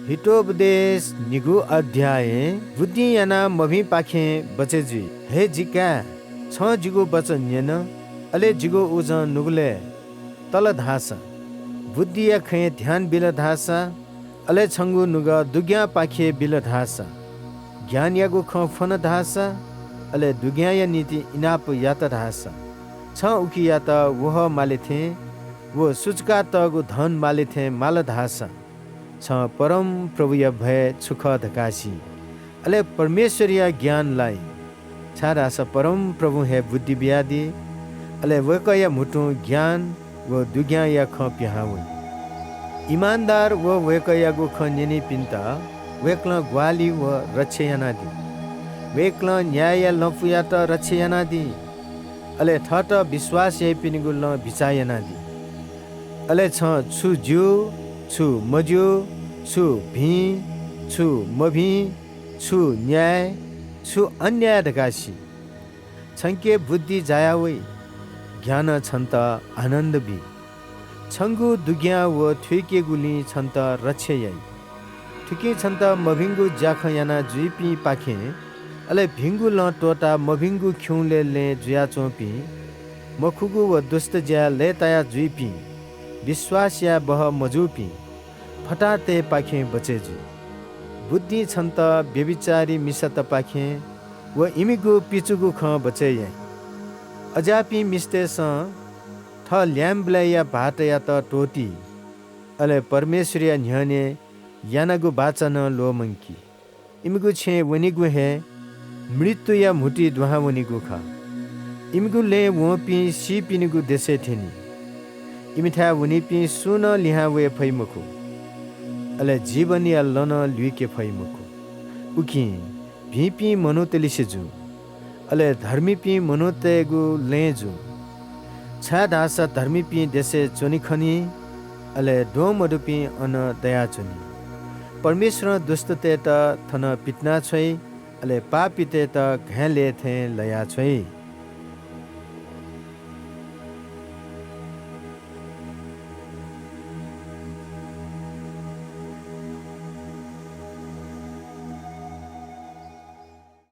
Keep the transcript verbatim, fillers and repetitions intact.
हितोपदेश निगू अध्याय। बुद्धिं यानाः मभिंपाखें बचय् जुइ। हे जि काय्, छं जिगु वचन न्यन, अले जिगु उजं नुगलय् तल धाःसा, बुद्धिया खँय् ध्यान बिल धाःसा, अले छंगु नुगः दुग्यांपाखे बिल धाःसा, ज्ञानयागु खँ फ्वन धाःसा, अले दुग्यांया निंतिं इनाप यात धाःसा, छं उकियात वहः माले थें व सुचुकातःगु धन माले थें माल धाःसा, छं परमप्रभुया भय छु खः धकाः सी, अले परमेश्वरया ज्ञान लाइ। छाय्धाःसा परमप्रभुं हे बुद्धि बियादी, अले वय्कःया म्हुतुं ज्ञान व दुग्यांया खँ पिहां वइ। इमानदार व वय्कःयागु खँ न्यनीपिन्त वय्कलं ग्वाहालि व रक्षा यानादी। वय्कलं न्यायया लँपुयात रक्षा यानादी, अले थःत विश्वास याइपिनिगु लँ बिचाः यानादी। अले छं छु ज्यू, छु मज्यू, छु भिं, छु मभिं, छु न्याय, छु अन्याय धकाः सी। छंके बुद्धि जाया वइ, ज्ञानं छन्त आनन्द बी। छंगु दुग्यां व थुइकेगुलिं छन्त रक्षा याइ। थुकिं छन्त मभिंगु ज्याखँ याना जुइपिंपाखें, अले भिंगु लँ त्वःताः मभिंगु खिउँलय् लँय् जुयाच्वंपिं, मखुगु व दुष्ट ज्याय् लय्ताया जुइपिं, विश्वास याये बहः मजूपिं, फताहातय्पाखें बचय् जुइ। बुद्धिं छन्त व्यभिचारी मिसातपाखें व इमिगु पिचुगु खँ बचय् याइ। अज्याःपिं मिस्तय्सं थः ल्याय्म्बलय्या भाःतयात त्वःती, अले परमेश्वरया न्ह्यःने यानागु बाचा नं ल्वःमंकी। इमिगु छेँय् वनीगु हे मृत्युया म्हुतुइ दुहां वनीगु खः। इमिगु लँय् वंपिं सीपिनिगु देशय् थ्यनी। इमिथाय् वनीपिं सुं नं लिहां वये फइ मखु, अले जीवनया लँ नं लुइके फइ मखु। उकिं भिंपिं मनूतलिसे जू, अले धर्मीपिं मनूतय्गु लँय् जू। छाय्धाःसा धर्मीपिं देशय् च्वने खनी, अले द्वंमदुपिं अन दयाच्वनी। परमेश्वरं दुष्टतय्त थन पितिना छ्वइ, अले पापीतय्त घाँय् लय् थें लया छ्वइ।